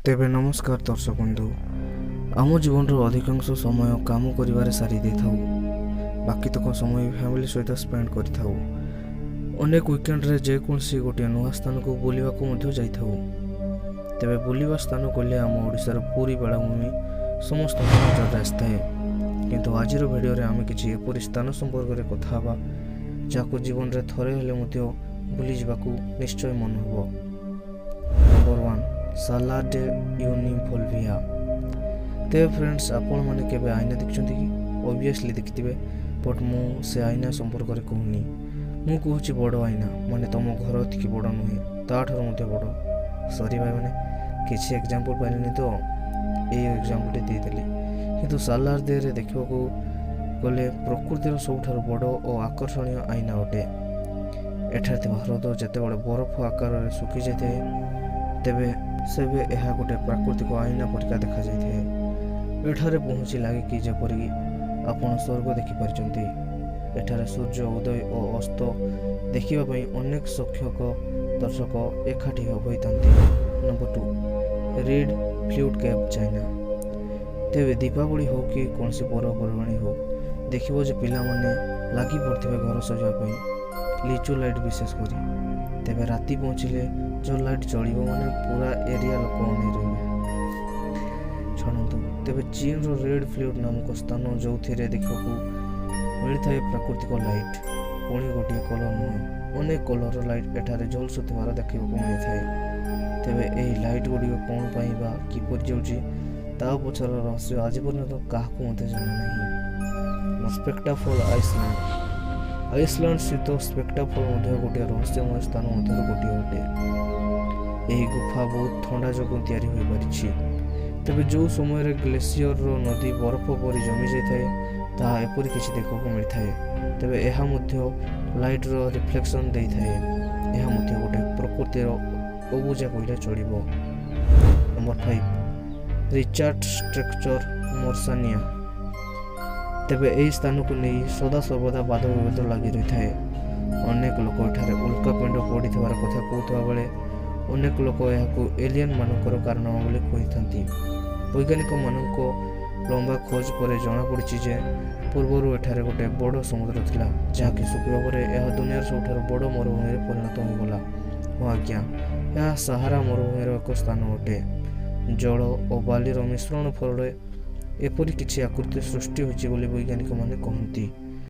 ତେବେ ନମସ୍କାର ଦର୍ଶକ ବନ୍ଧୁ। ଆମ ଜୀବନର ଅଧିକାଂଶ ସମୟ କାମ କରିବାରେ ସାରି ଦେଇଥାଉ। ବାକିତକ ସମୟ ଫ୍ୟାମିଲି ସହିତ ସ୍ପେଣ୍ଡ କରିଥାଉ। ଅନେକ ୱିକେଣ୍ଡରେ ଯେକୌଣସି ଗୋଟିଏ ନୂଆ ସ୍ଥାନକୁ ବୁଲିବାକୁ ମଧ୍ୟ ଯାଇଥାଉ। ତେବେ ବୁଲିବା ସ୍ଥାନ କହିଲେ ଆମ ଓଡ଼ିଶାର ପୁରୀ ବେଳାଭୂମି ସମସ୍ତଙ୍କ ନଜରରେ ଆସିଥାଏ। କିନ୍ତୁ ଆଜିର ଭିଡ଼ିଓରେ ଆମେ କିଛି ଏପରି ସ୍ଥାନ ସମ୍ପର୍କରେ କଥା ହେବା, ଯାହାକୁ ଜୀବନରେ ଥରେ ହେଲେ ମଧ୍ୟ ବୁଲିଯିବାକୁ ନିଶ୍ଚୟ ମନ ହେବ। Number 1, Salaar day uni Bolivia. ତେବେ ଫ୍ରେଣ୍ଡସ୍, ଆପଣମାନେ କେବେ ଆଇନା ଦେଖିଛନ୍ତି କି? ଅବଭିୟସଲି ଦେଖିଥିବେ, ବଟ୍ ମୁଁ ସେ ଆଇନା ସମ୍ପର୍କରେ କହୁନି। ମୁଁ କହୁଛି ବଡ଼ ଆଇନା, ମାନେ ତୁମ ଘର ଏତିକି ବଡ଼ ନୁହେଁ, ତାଠାରୁ ମଧ୍ୟ ବଡ଼। ସରି ଭାଇମାନେ, କିଛି ଏକ୍ଜାମ୍ପଲ୍ ପାଇଲିନି ତ ଏଇ ଏକ୍ଜାମ୍ପଲ୍ଟି ଦେଇଦେଲି। କିନ୍ତୁ ସାଲାର ଦେରେ ଦେଖିବାକୁ ଗଲେ ପ୍ରକୃତିର ସବୁଠାରୁ ବଡ଼ ଓ ଆକର୍ଷଣୀୟ ଆଇନା ଅଟେ। ଏଠାରେ ଥିବା ହ୍ରଦ ଯେତେବେଳେ ବରଫ ଆକାରରେ ଶୁଖିଯାଇଥାଏ, ତେବେ ସେବେ ଏହା ଗୋଟେ ପ୍ରାକୃତିକ ଆଇନା ପରିକା ଦେଖାଯାଇଥାଏ। ଏଠାରେ ପହଞ୍ଚି ଲାଗେ କି ଯେପରିକି ଆପଣ ସ୍ୱର୍ଗ ଦେଖିପାରିଛନ୍ତି। ଏଠାରେ ସୂର୍ଯ୍ୟ ଉଦୟ ଓ ଅସ୍ତ ଦେଖିବା ପାଇଁ ଅନେକ ସଂଖ୍ୟକ ଦର୍ଶକ ଏକାଠି ହୋଇଥାନ୍ତି। Number 2, red fluid cave, China. ତେବେ ଦୀପାବଳି ହେଉ କି କୌଣସି ପର୍ବପର୍ବାଣୀ ହେଉ, ଦେଖିବ ଯେ ପିଲାମାନେ ଲାଗି ପଡ଼ିଥିବେ ଘର ସଜାଇବା ପାଇଁ, ଲିଚୁ ଲାଇଟ୍ ବିଶେଷ କରି। ତେବେ ରାତି ପହଞ୍ଚିଲେ ଯେଉଁ ଲାଇଟ୍ ଜଳିବ, ମାନେ ପୁରା ଏରିଆ ଲୋକ ଅନେଇ ରହିବେ। ଛାଡ଼ନ୍ତୁ, ତେବେ ଚୀନର ରେଡ୍ ଫ୍ଲୁଇଡ୍ ନାମକ ସ୍ଥାନ, ଯେଉଁଥିରେ ଦେଖିବାକୁ ମିଳିଥାଏ ପ୍ରାକୃତିକ ଲାଇଟ୍। ପୁଣି ଗୋଟିଏ କଲର୍ ନୁହେଁ, ଅନେକ କଲର୍ର ଲାଇଟ୍ ଏଠାରେ ଝଲସୁଥିବାର ଦେଖିବାକୁ ମିଳିଥାଏ। ତେବେ ଏହି ଲାଇଟ୍ ଗୁଡ଼ିକ କ'ଣ ପାଇଁ ବା କିପରି ଜଳୁଛି, ତା ପଛର ରହସ୍ୟ ଆଜି ପର୍ଯ୍ୟନ୍ତ କାହାକୁ ମଧ୍ୟ ଜଣା ନାହିଁ। ସ୍କେଲାଫଲ୍, ଆଇସଲ୍ୟାଣ୍ଡ। ଆଇସଲ୍ୟାଣ୍ଡ ସ୍ଥିତ ସ୍କେଲାଫଲ୍ ମଧ୍ୟ ଗୋଟିଏ ରହସ୍ୟମୟ ସ୍ଥାନ ମଧ୍ୟରୁ ଗୋଟିଏ ଅଟେ। ଏହି ଗୁଫା ବହୁତ ଥଣ୍ଡା ଯୋଗୁଁ ତିଆରି ହୋଇପାରିଛି। ତେବେ ଯେଉଁ ସମୟରେ ଗ୍ଲେସିୟରର ନଦୀ ବରଫ ପରି ଜମିଯାଇଥାଏ, ତାହା ଏପରି କିଛି ଦେଖିବାକୁ ମିଳିଥାଏ। ତେବେ ଏହା ମଧ୍ୟ ଲାଇଟ୍ର ରିଫ୍ଲେକ୍ସନ୍ ଦେଇଥାଏ। ଏହା ମଧ୍ୟ ଗୋଟେ ପ୍ରକୃତିର ଅବୁଝା କହିଲେ ଚଳିବ। Number 5, Richat structure, Mauritania. ତେବେ ଏହି ସ୍ଥାନକୁ ନେଇ ସଦାସର୍ବଦା ବାଦ ବିବାଦ ଲାଗି ରହିଥାଏ। ଅନେକ ଲୋକ ଏଠାରେ ଉଲ୍କାପିଣ୍ଡ ପଡ଼ିଥିବାର କଥା କହୁଥିବା ବେଳେ ଅନେକ ଲୋକ ଏହାକୁ ଏଲିୟନ ମାନଙ୍କର କାରନାମା ବୋଲି କହିଥାନ୍ତି। ବୈଜ୍ଞାନିକମାନଙ୍କ ଲମ୍ବା ଖୋଜ ପରେ ଜଣାପଡ଼ିଛି ଯେ ପୂର୍ବରୁ ଏଠାରେ ଗୋଟେ ବଡ଼ ସମୁଦ୍ର ଥିଲା, ଯାହାକି ଶୁଖିବା ପରେ ଏହା ଦୁନିଆର ସବୁଠାରୁ ବଡ଼ ମରୁଭୂମିରେ ପରିଣତ ହୋଇଗଲା। ହଁ ଆଜ୍ଞା, ଏହା ସାହାରା ମରୁଭୂମିର ଏକ ସ୍ଥାନ ଅଟେ। ଜଳ ଓ ବାଲିର ମିଶ୍ରଣ ଫଳରେ ଏପରି କିଛି ଆକୃତି ସୃଷ୍ଟି ହୋଇଛି ବୋଲି ବୈଜ୍ଞାନିକମାନେ କହନ୍ତି।